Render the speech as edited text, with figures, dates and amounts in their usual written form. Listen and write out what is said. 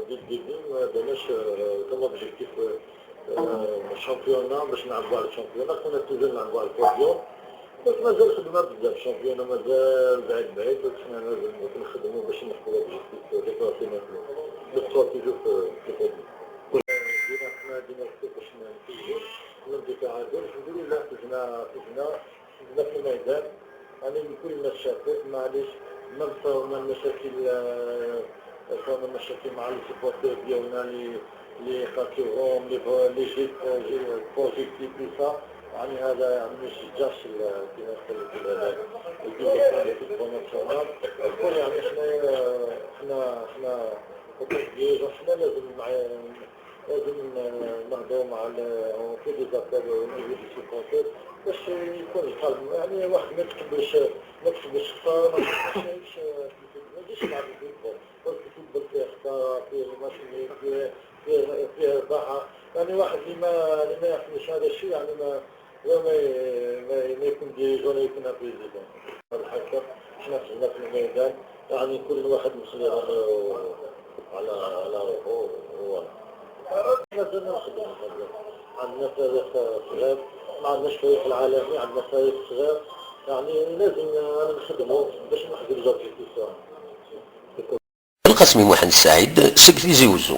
dès le début ما درناش comme objectif ال championnat باش نلعبوا على ال championnat. كنا toujours نلعبوا على البوديوم، بس مازال خدمة بزاف، ال championnat مازال بعيد بعيد، بس حنا لازم نخدموا باش نحققوا l'objectif de classer نبقاو toujours في البوديوم. دينا حنا دينا الخطوط باش نفوزوا ندي تعادل. الحمد لله فزنا فزنا فزنا في الميدان، يعني كل الناس شافت. معليش ما صارنا المشاكل، صارنا مشاكل مع les supporters ديالنا اللي قاتلوهم les jets projectiles، tout ça. يعني هذا يعني ما يشجعش كما نقول ال football national. يعني حنا حنا لازم مع لازم نهضروا مع on fait des appels au niveau des supporters باش يكون القلب، يعني واحد ما تقبلش خساره، ما تقبلش، ما يجيش يلعب ال football parce que ال football فيه خساره، فيه ماتش، فيه رباحه. يعني واحد اللي ما يحملش هذا الشيء يعني ما يكون dirigeant يكون président. الحكم، حنا فزنا في الميدان، يعني كل واحد مخلي على روحه. voilà، مازلنا نخدموا، عندنا فريق صغير، ما عندناش فريق العالمي، عندنا فريق صغير، يعني لازم نخدموا باش نحققوا les objectifs. القسمي محمد سعيد، سكريزي وزو.